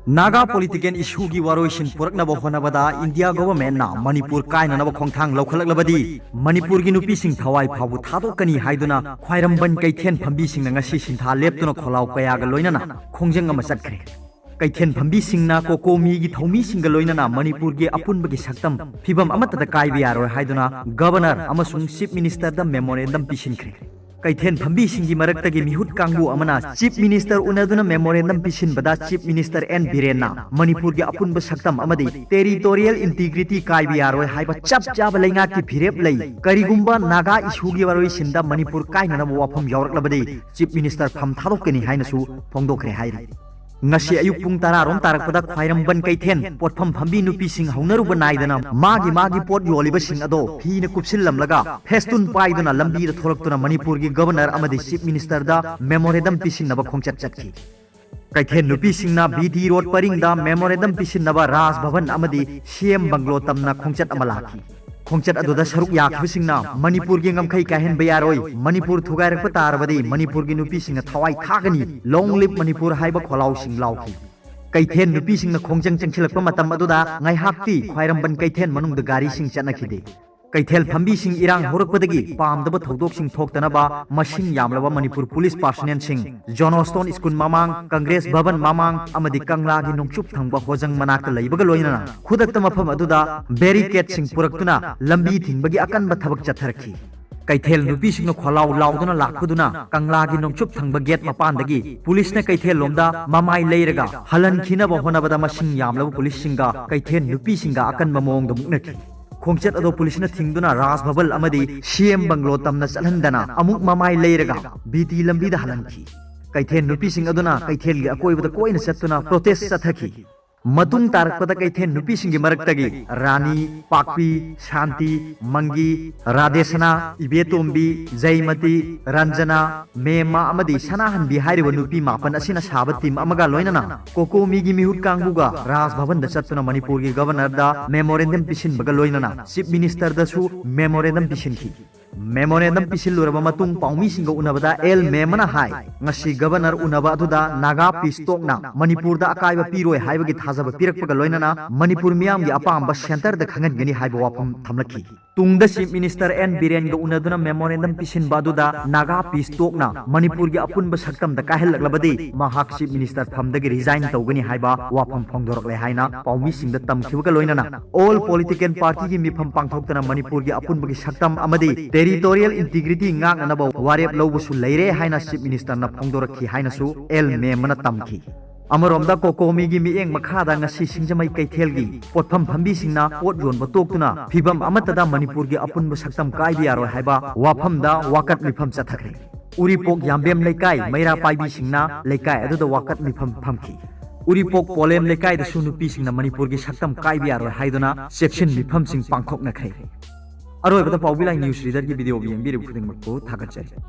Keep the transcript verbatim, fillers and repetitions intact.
Naga political ꯏꯁꯨꯒꯤ ꯋꯥꯔꯣꯏꯁꯤꯟ ꯄꯨꯔꯛꯅꯕ ꯍꯣꯠꯅꯕꯗ India ꯒꯣꯚꯔꯟꯃꯦꯟꯠꯅ Manipur ꯀꯥꯏꯅꯅꯕ ꯈꯣꯡꯊꯥꯡ ꯂꯧꯈꯠꯂꯛꯂꯕꯗꯤ ꯃꯅꯤꯄꯨꯔꯒꯤ ꯅꯨꯄꯤꯁꯤꯡ ꯊꯋꯥꯏ ꯐꯥꯎꯕ ꯊꯥꯗꯣꯛꯀꯅꯤ ꯍꯥꯏꯗꯨꯅ ꯈ꯭ꯋꯥꯏꯔꯝꯕꯟ ꯀꯩꯊꯦꯜ ꯐꯝꯕꯤꯁꯤꯡꯅ ꯉꯁꯤ ꯁꯤꯟꯊꯥ ꯂꯦꯞꯇꯨꯅ ꯈꯣꯜꯂꯥꯎ ꯀꯌꯥꯒ ꯂꯣꯏꯅꯅ ꯈꯣꯡꯖꯪ ꯑꯃ ꯆꯠꯈ꯭ꯔꯦ꯫ ꯀꯩꯊꯦꯜ ꯐꯝꯕꯤꯁꯤꯡꯅ ꯀꯣꯀꯣꯃꯤꯒꯤ ꯊꯧꯃꯤꯁꯤꯡꯒ ꯂꯣꯏꯅꯅ ꯃꯅꯤꯄꯨꯔꯒꯤ ꯑꯄꯨꯟꯕꯒꯤ ꯁꯛꯇꯝ ꯐꯤꯕꯝ ꯑꯃꯠꯇꯗ ꯀꯥꯏꯕ ꯌꯥꯔꯣꯏ ꯍꯥꯏꯗꯨꯅ ꯒꯕꯔꯅꯔ ꯑꯃꯁꯨꯡ ꯆꯤꯐ ꯃꯤꯅꯤꯁꯇꯔꯗ ꯃꯦꯃꯣꯔꯦꯟꯗꯝ ꯄꯤꯁꯤꯟꯈ꯭ꯔꯦ꯫ ꯀꯩꯊꯦꯜ ꯐꯝꯕꯤꯁꯤꯡꯒꯤ ꯃꯔꯛꯇꯒꯤ ꯃꯤꯍꯨꯠ ꯀꯥꯡꯕꯨ ꯑꯃꯅ ꯆꯤꯐ ꯃꯤꯅꯤꯁꯇꯔ ꯎꯅꯗꯨꯅ ꯃꯦꯃꯣꯔꯦꯟꯗꯝ ꯄꯤꯁꯤꯟꯕꯗ ꯆꯤꯐ ꯃꯤꯅꯤꯁꯇꯔ ꯑꯦꯟ ꯕꯤꯔꯦꯟꯅ ꯃꯅꯤꯄꯨꯔꯒꯤ ꯑꯄꯨꯟꯕ ꯁꯛꯇꯝ ꯑꯃꯗꯤ ꯇꯦꯔꯤꯇꯣꯔꯤꯌꯦꯜ ꯏꯟꯇꯤꯒ꯭ꯔꯤꯇꯤ ꯀꯥꯏꯕ ꯌꯥꯔꯣꯏ ꯍꯥꯏꯕ ꯆꯞ ꯆꯥꯕ ꯂꯩꯉꯥꯛꯀꯤ ꯐꯤꯔꯦꯞ ꯂꯩ꯫ ꯀꯔꯤꯒꯨꯝꯕ ꯅꯥꯒꯥ ꯏꯁꯨꯒꯤ ꯋꯥꯔꯣꯏꯁꯤꯟꯗ ꯃꯅꯤꯄꯨꯔ ꯀꯥꯏꯅꯅꯕ ꯋꯥꯐꯝ ꯌꯥꯎꯔꯛꯂꯕꯗꯤ ꯆꯤꯐ ꯃꯤꯅꯤꯁꯇꯔ ꯐꯝ ꯊꯥꯗꯣꯛꯀꯅꯤ ꯍꯥꯏꯅꯁꯨ ꯐꯣꯡꯗꯣꯛꯈ꯭ꯔꯦ ꯍꯥꯏꯔꯤ꯫ ꯉꯁꯤ ꯑꯌꯨꯛ ꯄꯨꯡ ꯇꯔꯥ ꯔꯣꯝ ꯇꯥꯔꯛꯄꯗ ꯈ꯭ꯋꯥꯏꯔꯝꯕꯟ ꯀꯩꯊꯦꯜ ꯄꯣꯠꯐꯝ ꯐꯝꯕꯤ ꯅꯨꯄꯤꯁꯤꯡ ꯍꯧꯅꯔꯨꯕ ꯅꯥꯏꯗꯅ ꯃꯥꯒꯤ ꯃꯥꯒꯤ ꯄꯣꯠ ꯌꯣꯜꯂꯤꯕꯁꯤꯡ ꯑꯗꯣ ꯐꯤꯅ ꯀꯨꯞꯁꯤꯜꯂꯝꯂꯒ ꯐꯦꯁꯇꯨꯟ ꯄꯥꯏꯗꯨꯅ ꯂꯝꯕꯤꯗ ꯊꯣꯛꯂꯛꯇꯨꯅ ꯃꯅꯤꯄꯨꯔꯒꯤ ꯒꯕꯔꯅꯔ ꯑꯃꯗꯤ ꯆꯤꯐ ꯃꯤꯅꯤꯁꯇꯔꯗ ꯃꯦꯃꯣꯔꯦꯟꯗꯝ ꯄꯤꯁꯤꯟꯅꯕ ꯈꯣꯡꯆꯠ ꯆꯠꯈꯤ꯫ ꯀꯩꯊꯦꯜ ꯅꯨꯄꯤꯁꯤꯡꯅ ꯕꯤ ꯗꯤ ꯔꯣꯗ ꯄꯔꯤꯡꯗ ꯃꯦꯃꯣꯔꯦꯟꯗꯝ ꯄꯤꯁꯤꯟꯅꯕ ꯔꯥꯖ ꯚꯕꯟ ꯑꯃꯗꯤ ꯁꯤ ꯑꯦꯝ ꯕꯪꯒ꯭ꯂꯣ ꯇꯝꯅ ꯈꯣꯡꯆꯠ ꯑꯃ ꯂꯥꯛꯈꯤ꯫ ꯈꯣꯡꯆꯠ ꯑꯗꯨꯗ ꯁꯔꯨꯛ ꯌꯥꯈꯤꯕꯁꯤꯡꯅ ꯃꯅꯤꯄꯨꯔꯒꯤ ꯉꯝꯈꯩ ꯀꯥꯏꯍꯟꯕ ꯌꯥꯔꯣꯏ, ꯃꯅꯤꯄꯨꯔ ꯊꯨꯒꯥꯏꯔꯛꯄ ꯇꯥꯔꯕꯗꯤ ꯃꯅꯤꯄꯨꯔꯒꯤ ꯅꯨꯄꯤꯁꯤꯡꯅ ꯊꯋꯥꯏ ꯊꯥꯒꯅꯤ, "Long live Manipur" ꯍꯥꯏꯕ ꯈꯣꯜꯂꯥꯎꯁꯤꯡ ꯂꯥꯎꯈꯤ꯫ ꯀꯩꯊꯦꯜ ꯅꯨꯄꯤꯁꯤꯡꯅ ꯈꯣꯡꯖꯪ ꯆꯪꯁꯤꯜꯂꯛꯄ ꯃꯇꯝ ꯑꯗꯨꯗ ꯉꯥꯏꯍꯥꯛꯇꯤ ꯈ꯭ꯋꯥꯏꯔꯝꯕꯟ ꯀꯩꯊꯦꯜ ꯃꯅꯨꯡꯗ ꯒꯥꯔꯤꯁꯤꯡ ꯆꯠꯅꯈꯤꯗꯦ꯫ ꯀꯩꯊꯦꯜ ꯐꯝꯕꯤꯁꯤꯡ ꯏꯔꯥꯡ ꯍꯧꯔꯛꯄꯗꯒꯤ ꯄꯥꯝꯗꯕ ꯊꯧꯗꯣꯛꯁꯤꯡ ꯊꯣꯛꯇꯅꯕ ꯃꯁꯤꯡ ꯌꯥꯝꯂꯕ ꯃꯅꯤꯄꯨꯔ ꯄꯨꯂꯤꯁ ꯄꯥꯔꯁꯣꯅꯦꯜꯁꯤꯡ ꯖꯣꯟ ꯁ꯭ꯇꯣꯟ ꯁ꯭ꯀꯨꯜ ꯃꯃꯥꯡ, ꯀꯪꯒ꯭ꯔꯦꯁ ꯚꯕꯟ ꯃꯃꯥꯡ ꯑꯃꯗꯤ ꯀꯪꯂꯥꯒꯤ ꯅꯣꯡꯆꯨꯞ ꯊꯪꯕ ꯍꯣꯖꯪ ꯃꯅꯥꯛꯇ ꯂꯩꯕꯒ ꯂꯣꯏꯅꯅ ꯈꯨꯗꯛꯇ ꯃꯐꯝ ꯑꯗꯨꯗ ꯕꯦꯔꯤꯀꯦꯗꯁꯤꯡ ꯄꯨꯔꯛꯇꯨꯅ ꯂꯝꯕꯤ ꯊꯤꯡꯕꯒꯤ ꯑꯀꯟꯕ ꯊꯕꯛ ꯆꯠꯊꯔꯛꯈꯤ꯫ ꯀꯩꯊꯦꯜ ꯅꯨꯄꯤꯁꯤꯡꯅ ꯈꯣꯜꯂꯥꯎ ꯂꯥꯎꯗꯨꯅ ꯂꯥꯛꯄꯗꯨꯅ ꯀꯪꯂꯥꯒꯤ ꯅꯣꯡꯆꯨꯞ ꯊꯪꯕ ꯒꯦꯠ ꯃꯄꯥꯟꯗꯒꯤ ꯄꯨꯂꯤꯁꯅ ꯀꯩꯊꯦꯜ ꯂꯣꯝꯗ ꯃꯃꯥꯏ ꯂꯩꯔꯒ ꯍꯜꯍꯟꯈꯤꯅꯕ ꯍꯣꯠꯅꯕꯗ ꯃꯁꯤꯡ ꯌꯥꯝꯂꯕ ꯄꯨꯂꯤꯁꯁꯤꯡꯒ ꯀꯩꯊꯦꯜ ꯅꯨꯄꯤꯁꯤꯡꯒ ꯑꯀꯟꯕ ꯃꯑꯣꯡꯗ ꯃꯨꯛꯅꯈꯤ꯫ ꯈꯣꯡꯆꯠ ꯑꯗꯨ ꯄꯨꯂꯤꯁꯅ ꯊꯤꯡꯗꯨꯅ ꯔꯥꯖ ꯚꯕꯟ ꯑꯃꯗꯤ ꯁꯤ ꯑꯦꯝ ꯕꯪꯒ꯭ꯂꯣ ꯇꯝꯅ ꯆꯠꯍꯟꯗꯅ ꯑꯃꯨꯛ ꯃꯃꯥꯏ ꯂꯩꯔꯒ ꯕꯤ ꯇꯤ ꯂꯝꯕꯤꯗ ꯍꯜꯍꯟꯈꯤ꯫ ꯀꯩꯊꯦꯜ ꯅꯨꯄꯤꯁꯤꯡ ꯑꯗꯨꯅ ꯀꯩꯊꯦꯜꯒꯤ ꯑꯀꯣꯏꯕꯗ ꯀꯣꯏꯅ ꯆꯠꯇꯨꯅ ꯄ꯭ꯔꯣꯇꯦꯁ ꯆꯠꯊꯈꯤ꯫ ꯃꯇꯨꯡ ꯇꯥꯔꯛꯄꯗ ꯀꯩꯊꯦꯜ ꯅꯨꯄꯤꯁꯤꯡꯒꯤ ꯃꯔꯛꯇꯒꯤ ꯔꯥꯅꯤ, ꯄꯥꯛꯄꯤ, ꯁꯥꯟꯇꯤ, ꯃꯪꯒꯤ, ꯔꯥꯙꯦꯁꯅꯥ, ꯏꯕꯦꯇꯣꯝꯕꯤ, ꯖꯩꯃꯇꯤ, ꯔꯟꯖꯅꯥ, ꯃꯦꯝꯃ ꯑꯃꯗꯤ ꯁꯅꯥꯍꯟꯕꯤ ꯍꯥꯏꯔꯤꯕ ꯅꯨꯄꯤ ꯃꯥꯄꯟ ꯑꯁꯤꯅ ꯁꯥꯕ ꯇꯤꯝ ꯑꯃꯒ ꯂꯣꯏꯅꯅ ꯀꯣꯀꯣꯃꯤꯒꯤ ꯃꯤꯍꯨꯠ ꯀꯥꯡꯕꯨꯒ ꯔꯥꯖ ꯚꯕꯟꯗ ꯆꯠꯇꯨꯅ ꯃꯅꯤꯄꯨꯔꯒꯤ ꯒꯕꯔꯅꯔꯗ ꯃꯦꯃꯣꯔꯦꯟꯗꯝ ꯄꯤꯁꯤꯟꯕꯒ ꯂꯣꯏꯅꯅ ꯆꯤꯐ ꯃꯤꯅꯤꯁꯇꯔꯗꯁꯨ ꯃꯦꯃꯣꯔꯦꯟꯗꯝ ꯄꯤꯁꯤꯟꯈꯤ꯫ Memorandum ꯄꯤꯁꯤꯜꯂꯨꯔꯕ ꯃꯇꯨꯡ ꯄꯥꯎꯃꯤꯁꯤꯡꯒ ꯎꯅꯕꯗ ꯑꯦꯜ ꯃꯦꯃꯅ ꯍꯥꯏ, ꯉꯁꯤ ꯒꯕꯔꯅꯔ ꯎꯅꯕ ꯑꯗꯨꯗ ꯅꯥꯒꯥ ꯄꯤꯁ ꯇꯣꯛꯅ ꯃꯅꯤꯄꯨꯔꯗ ꯑꯀꯥꯏꯕ ꯄꯤꯔꯣꯏ ꯍꯥꯏꯕꯒꯤ ꯊꯥꯖꯕ ꯄꯤꯔꯛꯄꯒ ꯂꯣꯏꯅꯅ ꯃꯅꯤꯄꯨꯔ ꯃꯤꯌꯥꯝꯒꯤ ꯑꯄꯥꯝꯕ ꯁꯦꯟꯇꯔꯗ ꯈꯪꯍꯟꯒꯅꯤ ꯍꯥꯏꯕ ꯋꯥꯐꯝ ꯊꯝꯂꯛꯈꯤ꯫ ꯇꯨꯡꯗ ꯆꯤꯐ ꯃꯤꯅꯤꯁꯇꯔ ꯑꯦꯟ ꯕꯤꯔꯦꯟꯒ ꯎꯅꯗꯨꯅ ꯃꯦꯃꯣꯔꯦꯟꯗꯝ ꯄꯤꯁꯤꯟꯕ ꯑꯗꯨꯗ ꯅꯥꯒꯥ ꯄꯤꯁ ꯇꯣꯛꯅ ꯃꯅꯤꯄꯨꯔꯒꯤ ꯑꯄꯨꯟꯕ ꯁꯛꯇꯝꯗ ꯀꯥꯏꯍꯜꯂꯛꯂꯕꯗꯤ ꯃꯍꯥꯛ ꯆꯤꯐ ꯃꯤꯅꯤꯁꯇꯔ ꯐꯝꯗꯒꯤ ꯔꯤꯖꯥꯏꯟ ꯇꯧꯒꯅꯤ ꯍꯥꯏꯕ ꯋꯥꯐꯝ ꯐꯣꯡꯗꯣꯔꯛꯂꯦ ꯍꯥꯏꯅ ꯄꯥꯎꯃꯤꯁꯤꯡꯗ ꯇꯝꯈꯤꯕꯒ ꯂꯣꯏꯅꯅ ꯑꯣꯜ ꯄꯣꯂꯤꯇꯤꯀꯦꯜ ꯄꯥꯔꯇꯤꯒꯤ ꯃꯤꯐꯝ ꯄꯥꯡꯊꯣꯛꯇꯅ ꯃꯅꯤꯄꯨꯔꯒꯤ ꯑꯄꯨꯟꯕꯒꯤ ꯁꯛꯇꯝ ꯑꯃꯗꯤ ꯇꯦꯔꯤꯇꯣꯔꯤꯌꯦꯜ ꯏꯟꯇꯤꯒ꯭ꯔꯤꯇꯤ ꯉꯥꯛꯅꯅꯕ ꯋꯥꯔꯦꯞ ꯂꯧꯕꯁꯨ ꯂꯩꯔꯦ ꯍꯥꯏꯅ ꯆꯤꯐ ꯃꯤꯅꯤꯁꯇꯔꯅ ꯐꯣꯡꯗꯣꯔꯛꯈꯤ ꯍꯥꯏꯅꯁꯨ ꯑꯦꯜ ꯃꯦꯃꯅ ꯇꯝꯈꯤ꯫ ꯑꯃꯔꯣꯝꯗ ꯀꯣꯀꯣꯃꯤꯒꯤ ꯃꯤꯠꯌꯦꯡ ꯃꯈꯥꯗ ꯉꯁꯤ ꯁꯤꯡꯖꯃꯩ ꯀꯩꯊꯦꯜꯒꯤ ꯄꯣꯠꯐꯝ ꯐꯝꯕꯤꯁꯤꯡꯅ ꯄꯣꯠ ꯌꯣꯟꯕ ꯇꯣꯛꯇꯨꯅ ꯐꯤꯕꯝ ꯑꯃꯠꯇꯗ ꯃꯅꯤꯄꯨꯔꯒꯤ ꯑꯄꯨꯟꯕ ꯁꯛꯇꯝ ꯀꯥꯏꯕ ꯌꯥꯔꯣꯏ ꯍꯥꯏꯕ ꯋꯥꯐꯝꯗ ꯋꯥꯀꯠ ꯃꯤꯐꯝ ꯆꯠꯊꯈ꯭ꯔꯦ꯫ ꯎꯔꯤꯄꯣꯛ ꯌꯥꯝꯕꯦꯝ ꯂꯩꯀꯥꯏ ꯃꯩꯔꯥ ꯄꯥꯏꯕꯤꯁꯤꯡꯅ ꯂꯩꯀꯥꯏ ꯑꯗꯨꯗ ꯋꯥꯀꯠ ꯃꯤꯐꯝ ꯐꯝꯈꯤ꯫ ꯎꯔꯤꯄꯣꯛ ꯄꯣꯂꯦꯝ ꯂꯩꯀꯥꯏꯗꯁꯨ ꯅꯨꯄꯤꯁꯤꯡꯅ ꯃꯅꯤꯄꯨꯔꯒꯤ ꯁꯛꯇꯝ ꯀꯥꯏꯕ ꯌꯥꯔꯣꯏ ꯍꯥꯏꯗꯨꯅ ꯆꯦꯛꯁꯤꯟ ꯃꯤꯐꯝꯁꯤꯡ ꯄꯥꯡꯊꯣꯛꯅꯈ꯭ꯔꯦ꯫ ꯑꯔꯣꯏꯕꯗ ꯄꯥꯎꯕꯤ ꯂꯥꯏ ꯅ꯭ꯌꯨꯁ ꯔꯤꯗꯔꯒꯤ ꯚꯤꯗꯤꯑꯣ ꯌꯦꯡꯕꯤꯔꯤꯕ ꯈꯨꯗꯤꯡꯃꯛꯄꯨ ꯊꯥꯒꯠꯆꯔꯤ꯫